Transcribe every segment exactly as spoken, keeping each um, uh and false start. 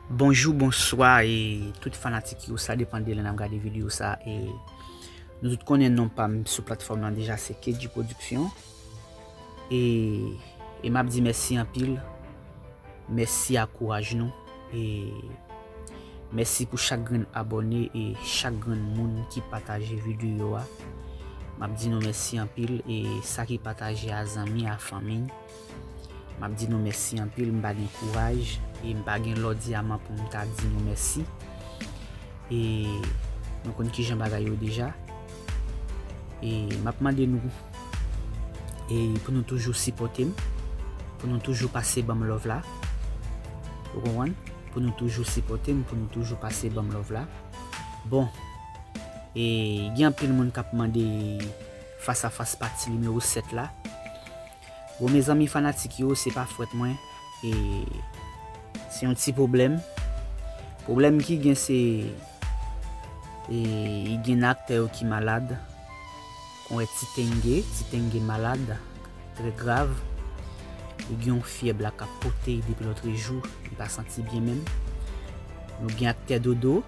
Bonjou, bonswa e tout fanatik yo, sa depann de lè n ap gade videyo sa. E nou tout konnen non pa m sou platfòm lan deja, se K G Production. E, e m ap di mèsi anpil. Mèsi a kouraj nou. E mèsi pou chak grenn abòne e chak grenn moun ki pataje videyo a. M ap di nou mèsi anpil e sa ki pataje a zanmi, a fanmi. M ap di nou mèsi anpil, m pa gen kouraj e m pa gen lò dyaman pou m ta di nou mèsi. E nou konn kijan bagay yo deja. E m ap mande nou e pou nou toujou sipòte m, pou nou toujou pase ban m love la. Ou konprann? Pou nou toujou sipòte m, pou nou toujou pase ban m love la. Bon, e gen anpil moun k ap mande fas a fas pati nimewo sèt la. Bon, mezanmi fanatik yo, se pa fwèt mwen. E se yon ti pwoblèm. Pwoblèm ki gen se, e, gen aktè yo ki malad. Kon wè Ti Tenge, Ti Tenge malad, trè grav. Li gen yon fyèb la k ap pote l depi lòtrejou, li pa santi byen menm. Nou gen aktè Dodo.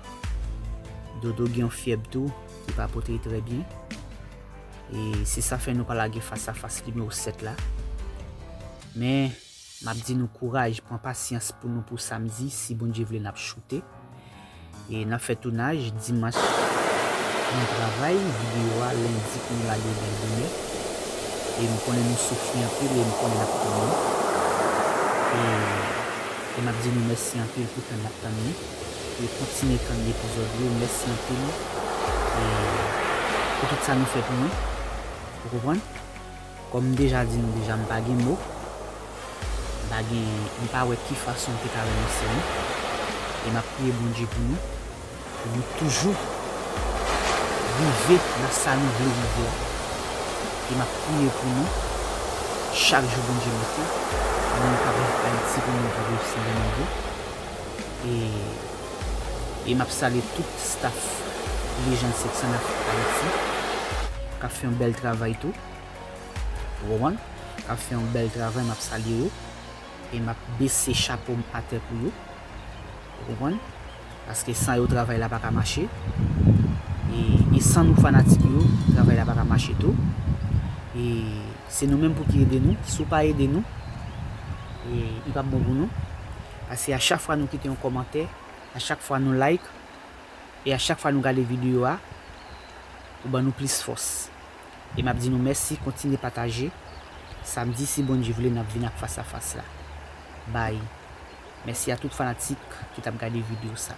Dodo gen yon fyèb tou, li pa pote l trè byen. E se sa fè nou pa lage fas a fas nimewo sèt la. Men, m ap di nou kouraj, pran pasyans pou nou pou samdi, si Bondye vle n ap choute. E n ap fè tounaj dimanch pou nou travay, videyo a lendi pou nou lage byen bonè. E m konnen nou soufri anpil e m konnen n ap tann nou. E, e m ap di nou mèsi anpil pou tan n ap tann nou. E kontinye tann epizòd yo. Mèsi anpil e pou tout sa nou fè pou mwen. Ou konprann? Kòm m deja di nou deja, m pa gen mo. M pa gen, m pa wè ki fason m te ka remèsye nou. E m ap priye Bondye pou nou, pou nou toujou rive nan sa nou vle rive a. E m ap priye pou nou chak jou Bondye mete, pou nou ka viv Ayiti, pou nou ka viv Sendomeng. E, e m ap salye tout staff Legend Sex and Africa Haiti k ap fè yon bèl travay tou. Ou konprann? K ap fè yon bèl travay, m ap salye yo. E m ap bese chapo m atè pou yo. Ou konprann? Paske san yo, travay la pa ka mache. E, e san nou fanatik yo, travay la pa ka mache tou. E se nou menm pou ki ede nou. Si w pa ede nou, e, li p ap bon pou nou. Paske a chak fwa nou kite yon kòmantè, a chak fwa nou like, e a chak fwa nou gade videyo a, ou ban nou plis fòs. E m ap di nou mèsi, kontinye pataje. Samdi, si Bondye vle, n ap vin ak fas a fas la. Bye. Mèsi a tout fanatik ki t ap gade videyo sa.